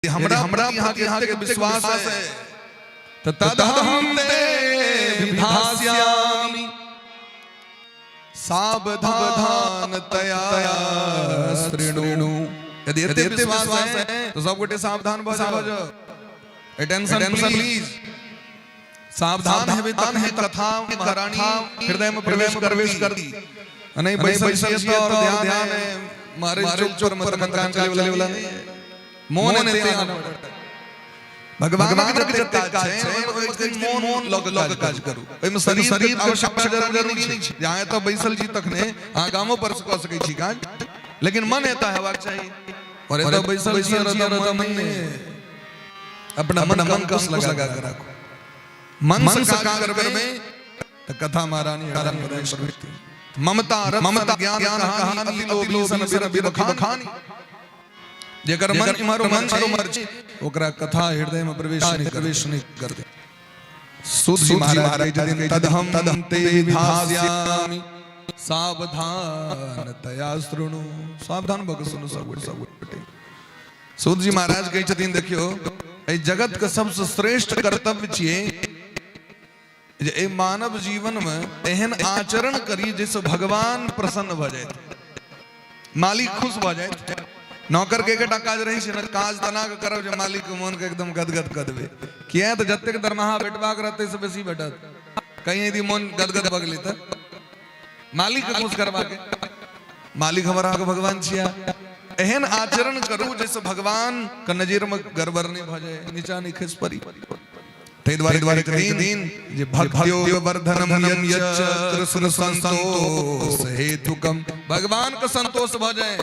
हमरा प्रति अहाँके एतेक विश्वास है तऽ तदहम ते विधास्यामि सावधान तया शृणु। यदि एते विश्वास है तो सब गोटे सावधान भऽ जाओ। टेंशन प्लीज, सावधान हेबै तखने कथा महारानी हृदय में प्रवेश प्रवेश कर नहीं बैसल छियै तऽ और ध्यान है मारे चौक पर मत कान चले वाला वाला नहीं है। मोन एते आना भगवान के जते काज छै ओहिमे मोन मोन लऽ कऽ लऽ काज करू। ओहिमे शरीर के आवश्यकता जरूरी नहि छै। जे अहाँ एतऽ बैसल छी तखने अहाँ गामो पर कऽ सकै छी काज, लेकिन मन एतऽ हेबाक चाही। और एतऽ बैसल छी और एतऽ मन नहि है। अपना मन के अंकुश लगा के राखू। मन से काज करबै तऽ कथा महारानी प्रवेश करती। ममता ममता ज्ञान कहानी अति लोभी सन बिर बखानी। जेकर मन इम्हर उम्हर छै ओकरा कथा हृदय में प्रवेश नहीं प्रवेश नहीं कर दे। सुत जी महाराज कहै छथिन, तदहम तदहम ते विधास्यामि सावधान तया शृणु। सावधान भऽ कऽ सुनू सब गोटे सब गोटे। सुत जी महाराज कहै छथिन, देखियौ एहि जगत के सबसँ श्रेष्ठ कर्तव्य छियै जे एहि मानव जीवन में एहन आचरण करी जाहिसँ भगवान प्रसन्न भऽ जाइत, मालिक खुश भऽ जाइत। नौकर के एकटा काज रहै छै ने, काज तना के करब जे मालिक के मोन के एकदम गदगद कऽ देबै। किया तऽ जतेक दरमाहा भेटबाक रहतै से बेसी भेटत। कहीं यदि मोन गदगद भऽ गेलै तऽ मालिक के खुश करबाके, मालिक हमर अहाँके भगवान छिया। एहन आचरण करू जाहिसँ भगवान के नजर में गड़बड़ नहि भऽ जाय, नीचा नहि खसि पड़ी। ताहि दुआरे दुआरे कहै दिन जे भक्त्यो वर्धनम यच्च कृष्ण संतोष हेतुकम। भगवान के संतोष भऽ जाय।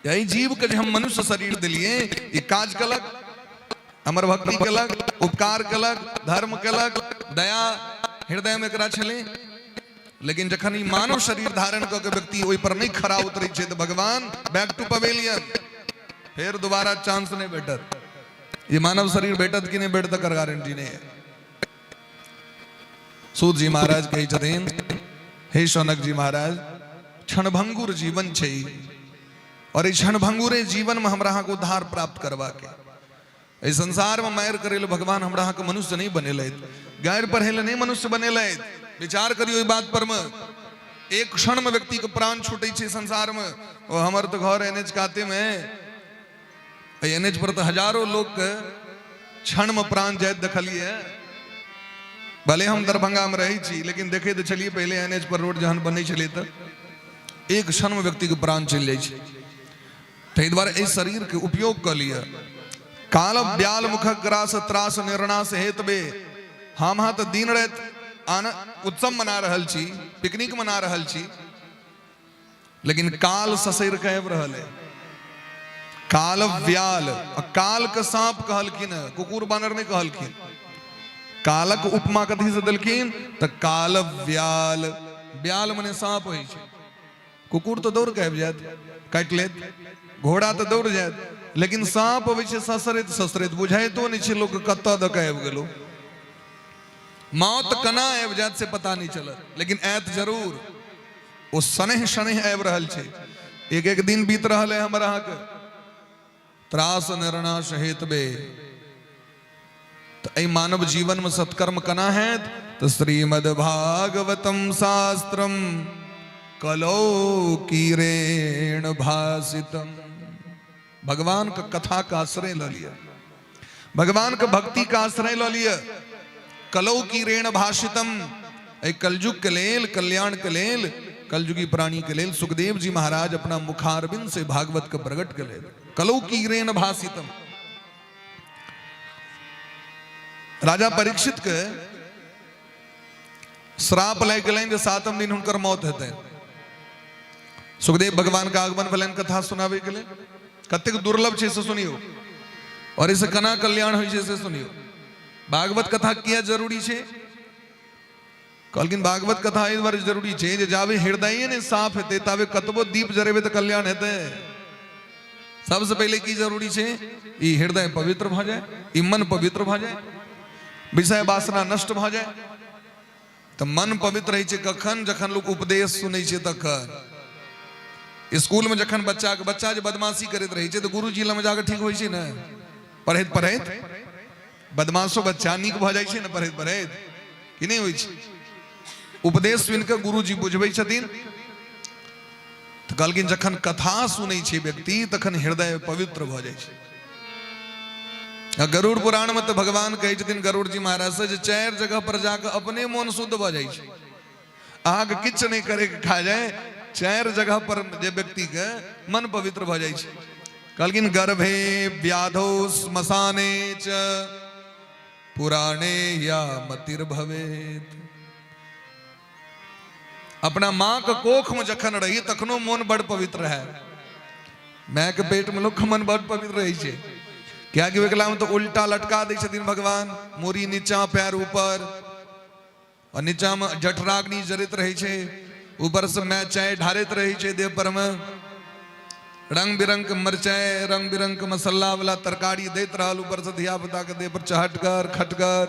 यही जीव के जे हम मनुष्य शरीर दिलिए, ई काज कलक, हमर भक्ति केलक, उपकार केलक, धर्म केलक, दया हृदय में एकरा छलै, लेकिन जखन ई मानव शरीर धारण कऽ के व्यक्ति ओहि पर नहि खरा उतरै छै तऽ भगवान बैक टू पवेलियन, फेर दोबारा चांस नहि भेटत। ये मानव शरीर भेटत कि नहि भेटत तकर गारंटी नहि है। सूत जी महाराज कहै छथिन, हे शौनक जी महाराज, क्षणभंगुर जीवन छै और एहि क्षणभंगुरे जीवन में हमरा अहाँके उद्धार प्राप्त करबाक है। एहि संसार में मारि करै लए भगवान हमरा अहाँके मनुष्य नहि बनेलथि, गारि पढ़ै लए नहि मनुष्य बनेलथि। विचार करियौ एहि बात पर में। एक क्षण में व्यक्ति के प्राण छूटै छै संसार में। ओ हमर तऽ घर एन एच काते में, एन एच पर तऽ हजारों लोग के क्षण में प्राण जाइत देखलिए। भले हम दरभंगा में रहै छी, लेकिन देखे तऽ छलियै पहिले एन एच पर रोड जहन बनै छलै तऽ एक क्षण में व्यक्ति के प्राण चलि जाइ छै। ताहि दुआरे एहि शरीर के उपयोग कऽ लिअ। काल ब्याल मुखक ग्रास त्रास निर्णास हेतबे। हम अहाँ तऽ दिन राति आन उत्सव मना रहल छी, पिकनिक मना रहल छी, लेकिन काल ससैर के आबि रहल है। काल व्याल, काल के सांप कहलखिन, कुकुर बानर नहीं कहलखिन। कालक उपमा कथी से देलखिन तऽ काल व्याल। व्याल मने सांप होइ छै। कुकुर तऽ दौड़ के आबि जायत, काटि लेत, घोड़ा तऽ दौड़ जायत, लेकिन सांप अबै छै ससरैत ससरैत, बुझाइतो नहि छै लोक कतऽ दऽ के आबि गेलो। मौत केना आबि जायत से पता नहि चलत, लेकिन आयत जरूर। ओ शनैः शनैः आबि रहल छै। एक एक दिन बीत रहल है हमर अहाँके। त्रास निर्णाश हेतबे। तऽ एहि मानव जीवन में सत्कर्म केना हैत तऽ श्रीमद् भागवतम शास्त्रम कलौ कीरेण भाषितम। भगवान के कथा का आश्रय लऽ लिअ, भगवान के भक्ति का आश्रय लऽ लिअ। कलौ कीरेण भाषितम, एहि कलयुग के लेल, कल्याण के लेल, कलयुगी प्राणी के लेल सुखदेव जी महाराज अपना मुखारविंद से भागवत के प्रकट के लेल कलौ कीरेण भाषितम। राजा परीक्षित के श्राप लागि गेलनि जे सातम दिन हुनकर मौत हेतनि। सुखदेव भगवान के आगमन भेलनि कथा सुनाबै के लेल। कतेक दुर्लभ छै से सुनियौ, और एहिसँ केना कल्याण होइ छै से सुनियौ। भागवत कथा किया जरूरी छै? कहलखिन भागवत कथा एहि दुआरे जरूरी छै जे जाबे हृदय नहि साफ हेतै ताबे कतबो दीप जरेबै तऽ कल्याण हेतै। सबसे पहिले की जरूरी छै? ई हृदय पवित्र भऽ जाय, ई मन पवित्र भऽ जाय, विषय वासना नष्ट भऽ जाय। तऽ मन पवित्र रहै छै कखन? जखन लोक उपदेश सुनै छै तखन। स्कूल में जखन बच्चा के बच्चा जे बदमाशी करैत रहै छै तऽ गुरुजी लग जाके ठीक होइ छै ने। पढ़ैत पढ़ैत बदमाशो बच्चा नीक भऽ जाइ छै ने पढ़ैत पढ़ैत, कि नहि होइ छै? उपदेश सुनि कऽ गुरुजी बुझबै छथिन। तऽ कहलखिन जखन कथा सुनै छै व्यक्ति तखन हृदय पवित्र भऽ जाइ छै। आ गरुड़ पुराण में तऽ भगवान कहै छथिन गरुड़ जी महाराज से जे 4 जगह पर जाकऽ अपने मोन शुद्ध भऽ जाइ छै। अहाँके किछु नहि करैके खा जाय, 4 जगह पर जे व्यक्तिके मन पवित्र भऽ जाइ छै। कहलखिन गर्भे व्याधौ श्मशाने च पुराणे या मतिर्भवेत। अपना माँ के कोख में जखन रही तखनो मोन बड़ पवित्र रहे। माय के पेट में लोक के मन बड़ पवित्र रहे छै, कियाकि ओकरा में तो उल्टा लटका दै छथिन भगवान, मूड़ी नीचा पैर ऊपर, और नीचा में जठराग्नि जरैत रहे छै, ऊपर से माय चाय ढारैत रहे छै देह पर में, रंग बिरंग के मरचाई रंग बिरंग के मसाला वाला तरकारी दैत रहल, ऊपर से धिया पुता के देह पर चहटगर खटगर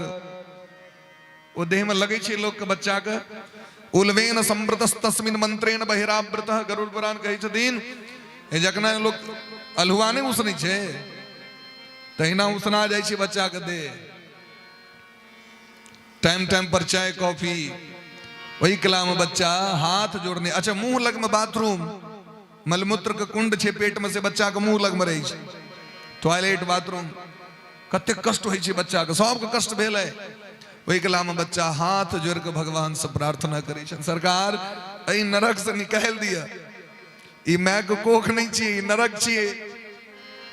ओ देह में लगै छै लोक के बच्चा के। उल्वेन संवृतस्तस्मिन मंत्रेण बहिरावृत, गरुड़ पुराण कहै छथिन जखना लोक अल्हुआ नहि उसनै छै तहिना उसना जाइ छै बच्चा के देह। टाइम टाइम पर चाय कॉफी, ओहि कला में बच्चा हाथ जोड़ने। अच्छा मुंह लग में बाथरूम, मलमूत्र के कुंड छै पेट में से बच्चा के मुंह लग में रहै छै, टॉयलेट बाथरूम, कतेक कष्ट होइ छै बच्चा के, सबके कष्ट भेल है। ओहि कला में बच्चा हाथ जोड़ के भगवान से प्रार्थना करै छै, सरकार एहि नरक से निकालि दिअ, ई माय के कोख नहीं छियै, ई नरक छियै,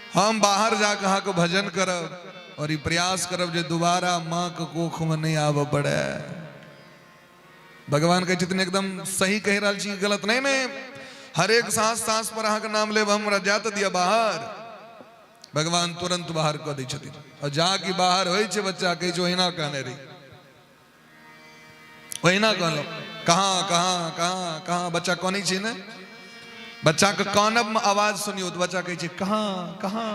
हम बाहर जाके अहाँके भजन करब और ई प्रयास करब जे दोबारा माँ के कोख में नहीं आबऽ पड़े। भगवान कहै छथिन एकदम सही कहि रहल छी, गलत नहीं। नहीं, हरेक सांस सांस पर अहाँके नाम लेब, हमरा जा तऽ दिअ बाहर। भगवान तुरंत बाहर कऽ दै छथिन और जा कि बाहर होइ छै बच्चा कहै छै ओहिना कहने रही, ओहिना कहलहुँ, कहाँ कहाँ कहाँ कहाँ बच्चा कनै छै ने, बच्चा के कानब में आवाज सुनियो तऽ बच्चा कहै छै कहाँ कहाँ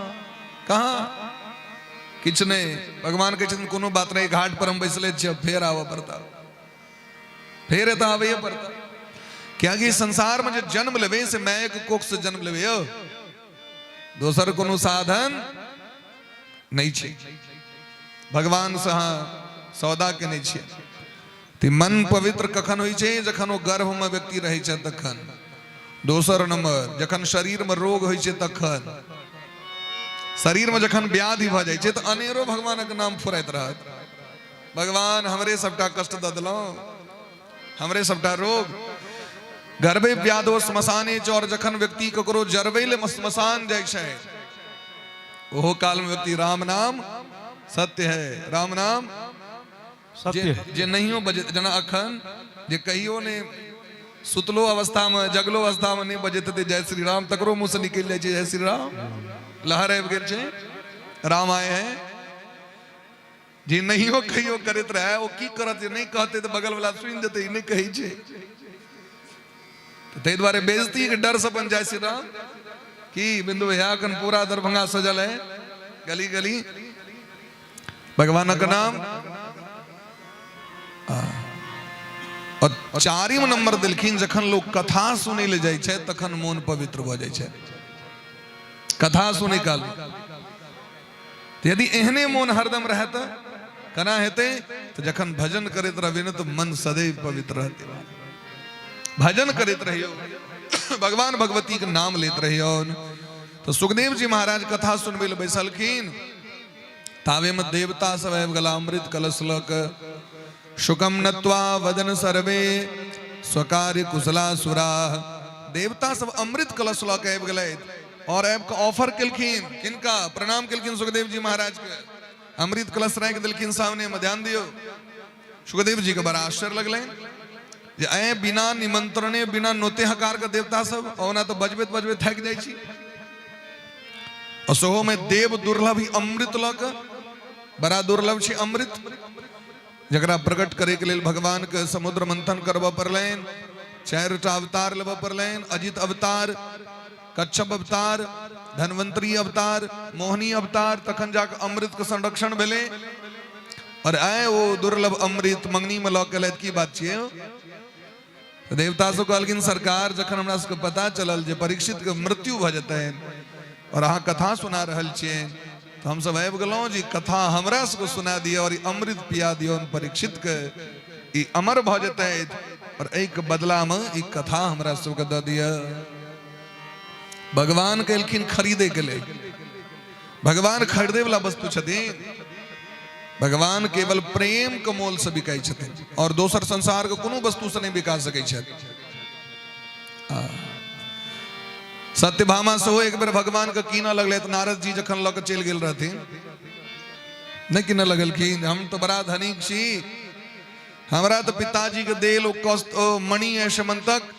कहाँ, किछु नहि। भगवान कहै छथिन कोनो बात नहि, घाट पर हम बैसले छियै, फेर आबऽ पड़ता, फेर एतऽ आबैए पड़ता। कियाकि संसार में जे जन्म लेबै से मायक कोख से जन्म लेबै यौ, दोसर कोनो साधन नहि छै। भगवान से अहाँ सौदा केने छियै। तऽ मन पवित्र कखन होइ छै? जखन ओ गर्भ में व्यक्ति रहै छै तखन। दोसर नंबर जखन शरीर में रोग होइ छै तखन। शरीर में जखन व्याधि भऽ जाइ छै तऽ अनेरो भगवानक नाम फुराइत रहत, भगवान हमरे सबटा कष्ट दऽ देलहुँ, हमरे सबटा रोग। गर्भे व्याधो श्मशाने च, और जखन व्यक्ति ककरो जरबै ले श्मशान जाइ छै ओहो काल में व्यक्ति राम नाम सत्य है, राम नाम सत्य है। जे नहियो बजैत, जेना अखन जे कहियो ने सुतलो अवस्था में जगलो अवस्था में नहीं बजैत हेतै जय श्री राम, तकरो मुंह से निकलि जाइ छै जय श्री राम, लहर आबि गेल छै, राम आए हैं। जे नहियो कहियो करैत रहे ओ की करत, जे नहीं कहते तऽ बगल वाला सुनि जेतै ई नहीं कहै छै, ताहि दुआरे बेइज्जती के डर से अपन जय श्री राम की बिंदु भैया अखन पूरा दरभंगा सजल है, गली गली भगवानक नाम। और चारिम नंबर देलखिन जखन लोग कथा सुनै ले जाइ छै तखन मोन पवित्र भऽ जाइ छै, कथा सुनै काल। यदि एहने मोन हरदम रहत केना हेतै? तऽ जखन भजन करैत रहबै ने तऽ मन सदैव पवित्र रहतै। भजन करैत रहियौ, भगवान भगवती के नाम लेत रहियौ। तऽ सुखदेव जी महाराज कथा सुनबै लए बैसलखिन, तावे में देवता सब आबि गेला अमृत कलश लऽ कऽ। शुकम नत्वा वदन सर्वे स्वकार्य कुशला सुरा, देवता सब अमृत कलश लऽ कऽ आबि गेलथि और आबि कऽ ऑफर केलखिन, किनका प्रणाम केलखिन सुखदेव जी महाराज के, अमृत कलश राखि देलखिन सामने में। ध्यान दियौ, सुखदेव जी के बड़ा आश्चर्य लगलनि जे ऐ बिना निमंत्रणे बिना नोते हकार के देवता सब, ओना तऽ बजबैत बजबैत थाकि जाइ छी, और सेहो में देव दुर्लभ ही अमृत लऽ कऽ, बड़ा दुर्लभ छै अमृत, जकरा प्रकट करे के लेल भगवान के समुद्र मंथन करबऽ पड़लनि, 4टा अवतार लेबऽ पड़लनि, अजित अवतार, कच्छप अवतार, धन्वंतरी अवतार, मोहिनी अवतार, तखन जाके अमृत के संरक्षण भेलै। और आए ओ दुर्लभ अमृत मंगनी में लऽ के एलथि, की बात छियै? तऽ देवता सब कहलखिन सरकार, जखन हमरा सबके पता चलल जे परीक्षित के मृत्यु भऽ जेतनि और अहाँ कथा सुना रहल छियै, तऽ हमसब आबि गेलहुँ जे कथा हमरा सबके सुना दिअ और ई अमृत पिया दियौन परीक्षित के, ई अमर भऽ जेतथि और एहिके बदलामे ई कथा हमरा सबके दऽ दिअ। भगवान कहलखिन खरीदे के लेल। भगवान खरीदे वाला वस्तु छथिन? भगवान केवल प्रेम के मोल से बिकाइ छथिन और दोसर संसार के कोनो वस्तु से नहीं बिका सकै छथि। सत्यभामा सेहो एक बेर भगवान के कीनऽ लगलै तऽ नारद जी जखन लऽ के चलि गेल रहथिन, नहि कीनऽ लगलखिन, हम तऽ बड़ा धनिक छी, हमरा तऽ पिताजी के देल ओ कस्त ओ मणि है समन्तक।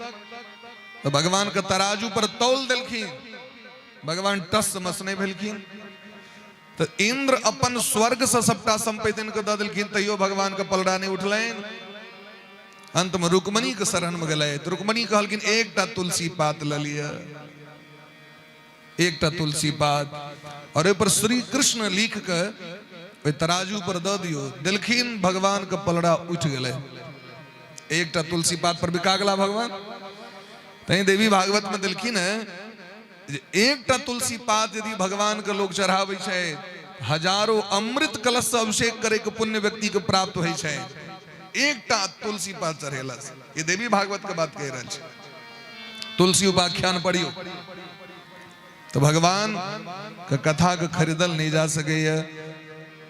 तऽ भगवान के तराजू पर तौल देलखिन, भगवान टस मस नहि भेलखिन। तऽ इंद्र अपन स्वर्ग से सबटा संपत्ति के दऽ देलखिन, तैयो भगवान के पलड़ा नहि उठलनि। अंत में रुक्मणी के शरण में गेलै तऽ रुक्मणी कहलखिन एकटा तुलसी पात लऽ लिअ, एकटा तुलसी पात और ओहि पर श्री कृष्ण लिख के ओहि तराजू पर दऽ दियौ। देलखिन, भगवान के पलड़ा उठि गेलै, एकटा तुलसी पात पर बिका गेला भगवान। तैं देवी भागवत में देलखिन है जे एकटा तुलसी पात यदि भगवान के लोग चढ़ाबै छै, हजारों अमृत कलश से अभिषेक करे के पुण्य व्यक्ति के प्राप्त होइ छै एकटा तुलसी पात चढ़ेला से। ये देवी भागवत के बात कहि रहल छै। तुलसी उपाख्यान पढ़ियो तो भगवान के कथा के खरीदल नहीं जा सकैया।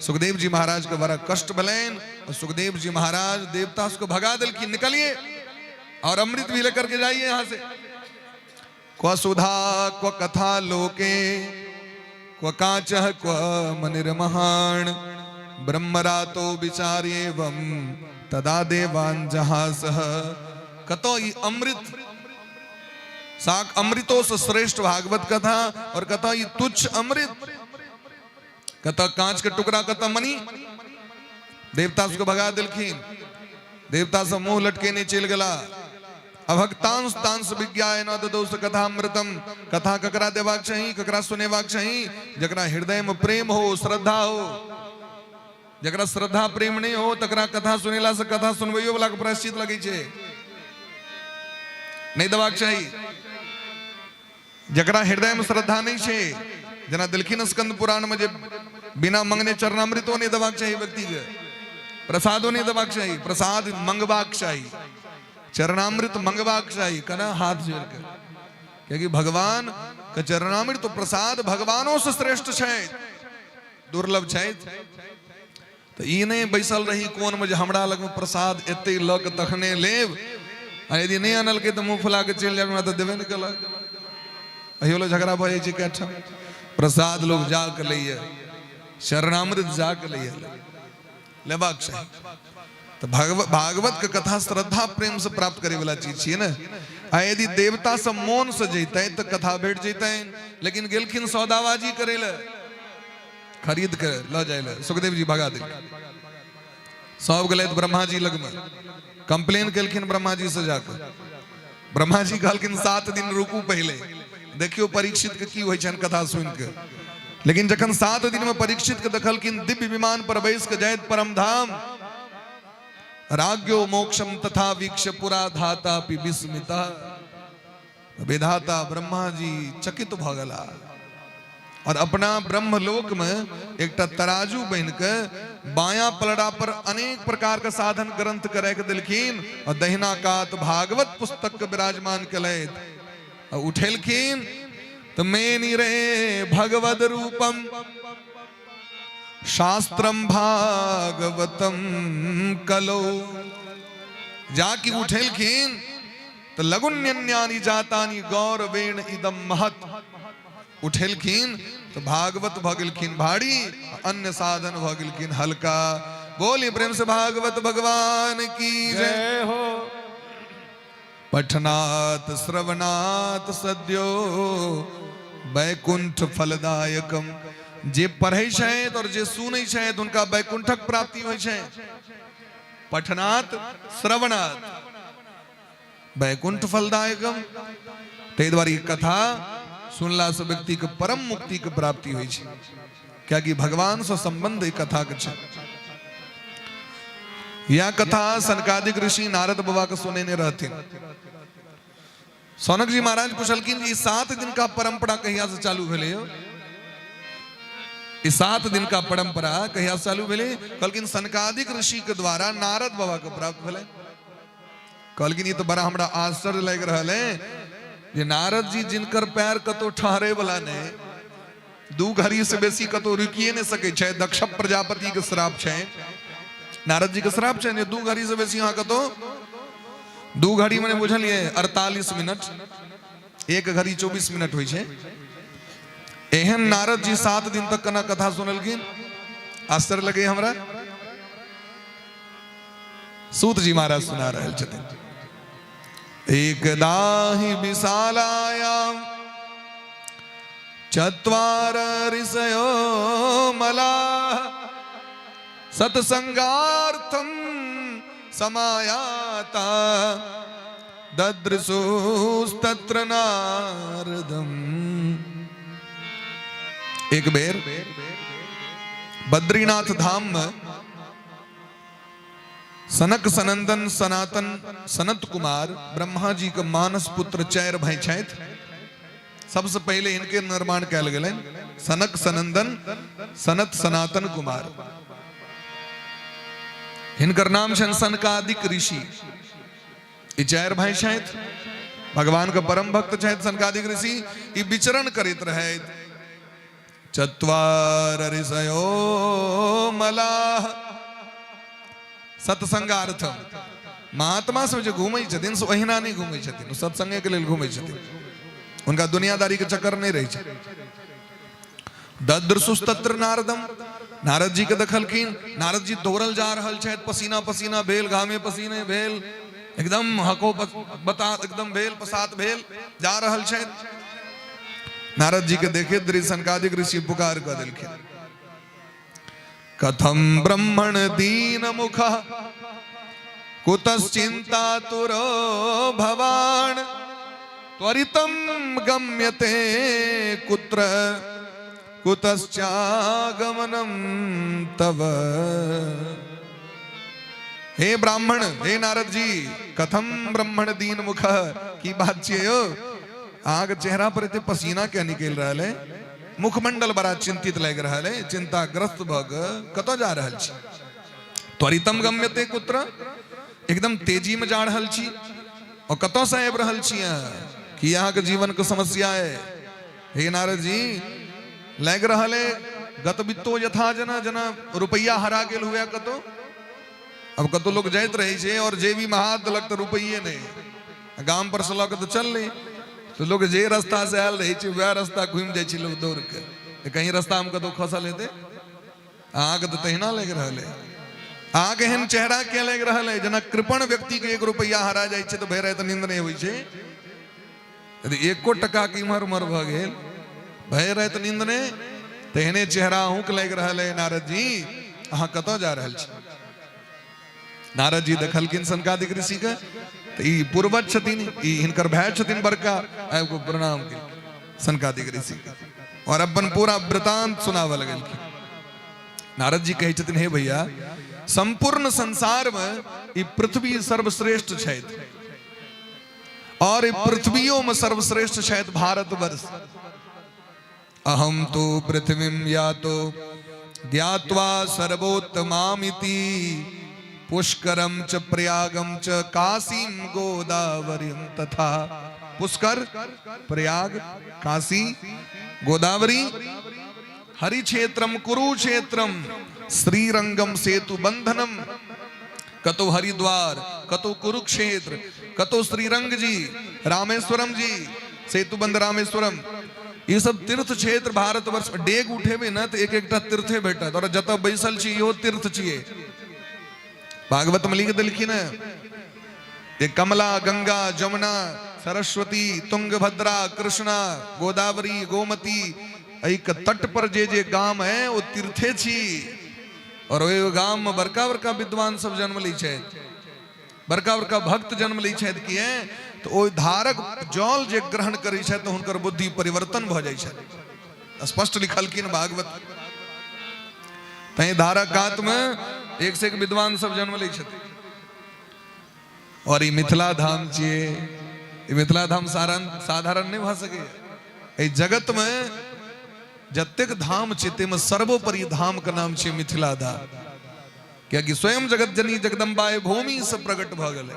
सुखदेव जी महाराज के बड़ा कष्ट भेलनि और सुखदेव जी महाराज देवता सबके भगा देलखिन, निकलिए और अमृत भी लेकर के जाइए यहाँ से। क्व सुधा क्व कथा लोके क्व काचः क्व मनिर्महान ब्रह्मरातो विचार्येवं तदा देवान जहासः। कतो ई अमृत साक अमृतो से श्रेष्ठ भागवत कथा और कतो ई तुच्छ अमृत, कत कांच के टुकड़ा कत मणि। देवता सबके भगा देलखिन, देवता सब मुंह लटकेने चलि गेला। अभक्तांश तांश विज्ञाय न ददौ स कथामृतम। कथा ककरा देबाक चाही, ककरा सुनेबाक चाही? जकरा हृदय में प्रेम हो, श्रद्धा हो। जकरा श्रद्धा प्रेम नहीं हो तकरा कथा सुनेला से कथा सुनबैयो वाला के प्रायश्चित लगै छै, नहीं देबाक चाही। जकरा हृदय में श्रद्धा नहीं छै, जेना देलखिन स्कंद पुराण में जे बिना मंगने चरणामृतो नहीं देबाक चाही व्यक्ति के, प्रसादो नहीं देबाक चाही, प्रसाद मंगबाक चाही, चरणामृत मंगबाक चाही, कना हाथ जोड़ के, क्योंकि भगवान के चरणामृत तो प्रसाद भगवानों से श्रेष्ठ छै, दुर्लभ छै। तो ई नहीं बैसल रही कोन में जे हमरा लग में प्रसाद एते लऽ के तखने लेब, आ यदि नहीं अनलकै तऽ मुँह फुला के चलि जायब, हमरा तऽ देबे नहि केलक। अहियो लए झगड़ा भऽ जाइ छै कए ठाम। प्रसाद लोग जा के लैए, शरणामृत जा के लैए, लेबाक चाही। तऽ भागवत के कथा श्रद्धा प्रेम से प्राप्त करे वाला चीज छियै ने। आ यदि देवता सब मोन से जैतै तऽ कथा भेट जैतनि, लेकिन गेलखिन सौदाबाजी करे लए, खरीद के लऽ जाय लए, सुखदेव जी भगा देलखिन। सब गेलथि ब्रह्मा जी लगमे, कंप्लेन केलखिन ब्रह्मा जी से जाकर। ब्रह्मा जी कहलखिन 7 दिन रुकू, पहले देखियो परीक्षित के की होइ छनि कथा सुनि के। लेकिन जखन 7 दिन में परीक्षित के देखलखिन दिव्य विमान पर बैस के जाइत परम धाम, राज्ञो मोक्षम तथा वीक्ष पुरा धाता पि विस्मिता, विधाता ब्रह्मा जी चकित भऽ गेला और अपना ब्रह्मलोक में एकटा तराजू बनि के बायां पलड़ा पर अनेक प्रकार के साधन ग्रंथ के राखि देलखिन और दहिना कात भागवत पुस्तक के विराजमान केलथि। और उठेलखिन तो मेनी रे भगवद रूपम शास्त्रम भागवतम कलो। जाकि उठेलखिन तो लगुन्यानी जातानी गौरवेण इदम महत। उठेलखिन तो भागवत भ गेलखिन भारी, अन्य साधन भ गेलखिन हल्का। बोलिए प्रेम से भागवत भगवान की जय हो। पठनात् श्रवणात् सद्यो वैकुंठ फलदायकम। जे पढ़ै छथि और जे सुनै छथि हुनका वैकुंठक प्राप्ति होइ छै। पठनात् श्रवणात् वैकुंठ फलदायकम। ताहि दुआरे ई कथा सुनला से व्यक्ति के परम मुक्ति के प्राप्ति होइ छै, कियाकि भगवान से संबंध ई कथा के छै। यह कथा सनकादिक ऋषि नारद बाबा के सुनेने रहथिन। सौनक जी महाराज पुछलखिन ई 7 दिन का परंपरा कहिया से चालू भेलै यौ? ई 7 दिन का परंपरा कहिया से चालू भेलै? कहलखिन सनकादिक ऋषि के द्वारा नारद बाबा के प्राप्त भेलै। कहलखिन ई तो बड़ा हमरा आश्चर्य लागि रहल है जे नारद जी जिनकर पैर कतौ ठहरे वाला नहीं, 2 घड़ी से बेसी कतौ रुकिए नहीं सकै छै, दक्ष प्रजापति के श्राप छै, नारद जी के श्राप छै, 2 घड़ी से बेसी अहाँ कतौ, 2 घड़ी मने बुझलिए 48 मिनट, 1 घड़ी 24 मिनट होइ छै। एहन नारद जी 7 दिन तक केना कथा सुनलखिन, आश्चर्य लगे हमरा। सूत जी महाराज सुना रहल छथिन। एक दाहि विशालायाम चत्वार ऋषयो मलाः सत्संगार्थम समायाता ददृशुस्तत्र नारदम। एक बेर बद्रीनाथ धाम में सनक सनंदन सनातन सनत कुमार ब्रह्मा जी के मानस पुत्र 4 भाई छथि। सबसे पहले इनके निर्माण कैल गेलनि सनक सनंदन सनत सनातन कुमार। हिनकर नाम छनि सनकादिक ऋषि। ई 4 भाई छथि, भगवान के परम भक्त छथि सनकादिक ऋषि। ई विचरण करैत रहथि। चत्वार ऋषयो मलाह सत्संगार्थम। महात्मा सब जे घूमै छथिन से ओहिना नहि घूमै छथिन, सत्संगे के लेल घूमै छथिन, हुनका दुनियादारी के चक्कर नहि रहै छै। ददृशुस्तत्र नारदम, नारद जी के देखलखिन, नारद जी दौड़ल जा रहल छथि, पसीना पसीना भेल, घामे पसीने भेल, एकदम हको बता एकदम भेल, पसात भेल जा रहल छथि। नारद जी के देखे सनकादिक ऋषि पुकार कऽ देलखिन, कथम ब्रह्मण दीन मुख कुतश्चिंता तुरो भवान त्वरितम गम्यते कुत्र कुतश्चागमनम तव। हे ब्राह्मण, हे नारद जी, कथम ब्राह्मण दीन मुख, की बात छियै यौ? अहाँके चेहरा पर एते पसीना किया निकलि रहल है? मुखमंडल बड़ा चिंतित लागि रहल है, चिंताग्रस्त भऽ कऽ कतऽ जा रहल छी? त्वरितम गम्यते कुत्र, एकदम तेजी में जा रहल छी और कतऽ से आबि रहल छी अहाँ? की अहाँके जीवन के समस्या है? हे नारद जी, लागि रहल है गतवित्तो यथा जना, जना रुपैया हरा गेल हुए कतौ। अब कतौ लोग जाइत रहै छै और जेबी में हाथ देलक तऽ रुपैये नहि, गाम पर से लऽ कऽ तऽ चललै, तऽ लोग जे रास्ता से आयल रहै छै वएह रास्ता घुमि जाइ छै लोग दौड़ के, तऽ कहीं रास्ता मे कतौ खसल हेतै। अहाँके तऽ तहिना लागि रहल है, अहाँके एहन चेहरा किया लागि रहल है जेना कृपण व्यक्ति के 1 रुपैया हरा जाइ छै तऽ भरि राति नींद नहि होइ छै। यदि 1 टका के इम्हर उम्हर भऽ गेल भरि राति नींद नहि, तेहने चेहरा अहूँके लागि रहल है। नारद जी, अहाँ कतऽ जा रहल छी? नारद जी देखलखिन सनकादिक ऋषि के, तऽ ई पूर्वज छथिन, ई हिनकर भाय छथिन बड़का, आबि कऽ प्रणाम केलखिन सनकादिक ऋषि के और अपन पूरा वृतांत सुनाबऽ लगलखिन। नारद जी कहै छथिन, हे भैया, संपूर्ण संसार में ई पृथ्वी सर्वश्रेष्ठ छथि और ई पृथ्वियों में सर्वश्रेष्ठ छथि भारतवर्ष। अहम तो पृथ्वीं यातो ज्ञात्वा सर्वोत्तमामिति पुष्करम च प्रयागम च काशीं गोदावरीं तथा। पुष्कर, प्रयाग, काशी, गोदावरी, हरिक्षेत्रम कुरुक्षेत्रम श्रीरंगम सेतु बंधनम। कतो हरिद्वार, कतो कुरुक्षेत्र, कतो श्रीरंग जी, रामेश्वरम जी, सेतुबंध रामेश्वरम, ये सब तीर्थ क्षेत्र भारतवर्ष। डेग उठेबे न तो एक एकटा तीर्थे भेटत और जतऽ बैसल छी इहो तीर्थ छियै। भागवत में लिख देलखिन है ये कमला, गंगा, जमुना, सरस्वती, तुंगभद्रा, कृष्णा, गोदावरी, गोमती, एहि के तट पर जे जे गाम है ओ तीर्थे छी। और ओहि गाम में बड़का बड़का विद्वान सब जन्म लै छथि, बड़का बड़का भक्त जन्म लै छथि। किए तऽ ओहि धारक जल जे ग्रहण करै छथि तऽ हुनकर बुद्धि परिवर्तन भऽ जाइ छनि। स्पष्ट लिखलखिन भागवत। तैं धारक कात में एक से एक विद्वान सब जन्म लै छथिन। और ई मिथिला धाम छियै, ई मिथिला धाम साधारण नहि भऽ सकैए। एहि जगत में जतेक धाम छै ताहिमे सर्वोपरि धाम के नाम छै मिथिला धाम, कियाकि स्वयं जगत जननी जगदम्बा एहि भूमि से प्रकट भऽ गेलै।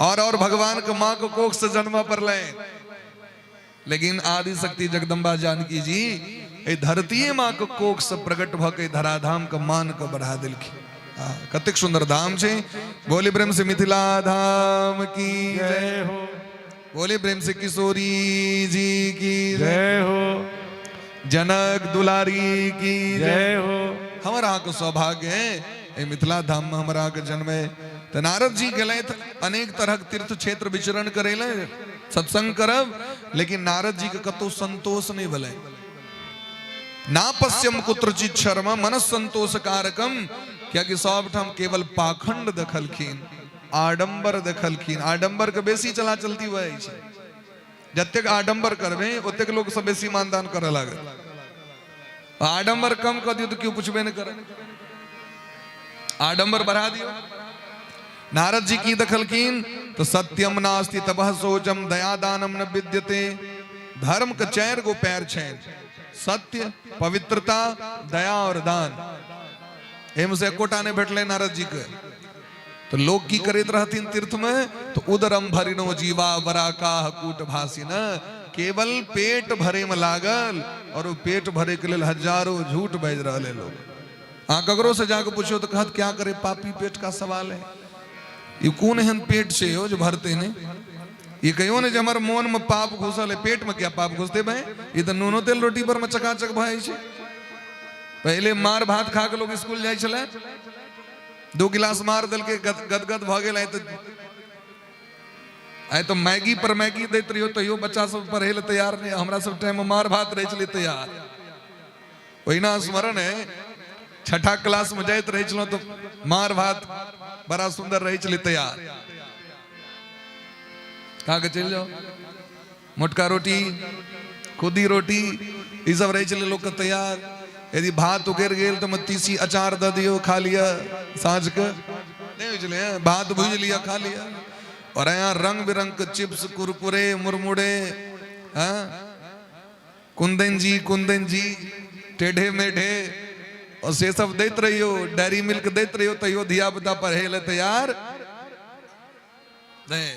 और भगवान के माँ के कोख से जन्म पड़लै, लेकिन आदि शक्ति जगदम्बा जानकी जी एहि धरतीये माँ के कोख से प्रकट भऽ के धराधाम के मान के बढ़ा देलखिन। कतेक सुंदर धाम छै। बोली प्रेम से मिथिला धाम की जय हो। बोली प्रेम से किशोरी जी की जय हो। जनक दुलारी की जय हो। हमर अहाँके सौभाग्य है एहि मिथिला धाम में हमरा अहाँके जन्म है। तऽ नारद जी गेलथि अनेक तरहक तीर्थ क्षेत्र विचरण करै लए, सत्संग करब, लेकिन नारद जी के कतौ संतोष नहीं भेलै। ना पश्यम कुत्रचित शर्म मन संतोष कारकम, कियाकि सब ठाम केवल पाखंड देखलखिन, आडंबर देखलखिन। आडंबर के बेसी चला चलती वह छै, जतेक आडंबर करबे ओतेक लोग सब बेसी मानदान करे लागत। आडंबर कम कऽ दियौ तऽ केओ पुछबे नहि करत, आडंबर बढ़ा दियौ। नारद जी की देखलखिन तो सत्यम नास्ति तपः शौचम दया दानम न विद्यते। धर्म के 4 गो पैर छै, सत्य, पवित्रता, दया और दान। एहिमे से एकोटा नहि भेटलै नारद जी के। तो लोग की करैत रहथिन तीर्थ में, तो उदरम भरिनो जीवा बराकाह कूट भासिन, केवल पेट भरे में लागल और वो पेट भरे के लेल हजारों झूठ बाजि रहल है लोग। अहाँ ककरो से जाके पूछो तो कहत क्या करे, पापी पेट का सवाल है। ई कोन एहन पेट छै यौ जे भरते नहि? ई कहियो ने जे हमर मोन में पाप घुसल है, पेट में क्या पाप घुसते भाई? ई तऽ नूनो तेल रोटी पर में चकाचक भऽ जाइ छै। पहिले मार भात खा के लोग स्कूल जाइ छलै, 2 गिलास मार देलकै गदगद भऽ गेल। आइ तऽ मैगी पर मैगी दैत रहियो तैयो बच्चा सब पढ़ै लए तैयार नहि। हमरा सब टाइम में मार भात रहै छलै तैयार। ओहिना स्मरण है, 6ठा क्लास में जाइत रहै छलहुँ तऽ मार भात बड़ा सुंदर रहै छलै तैयार। खा के चलि जाओ, मोटका रोटी, खुदी रोटी, ई सब रहै छलै लोकके तैयार। यदि भात उगरि गेल तऽ तीसी अचार दऽ दियौ, खा लिअ। साँझ के नहि होइ छलै, भात भुजि लिअ, खा लिअ। और यहाँ रंग बिरंग के चिप्स, कुरकुरे, मुरमुरे, हाँ, कुंदन जी, कुंदन जी, टेढ़े मेढ़े, और से सब दैत रहियो, डेयरी मिल्क दैत रहियो, तैयो धिया पुता पढ़े ले तैयार नहीं।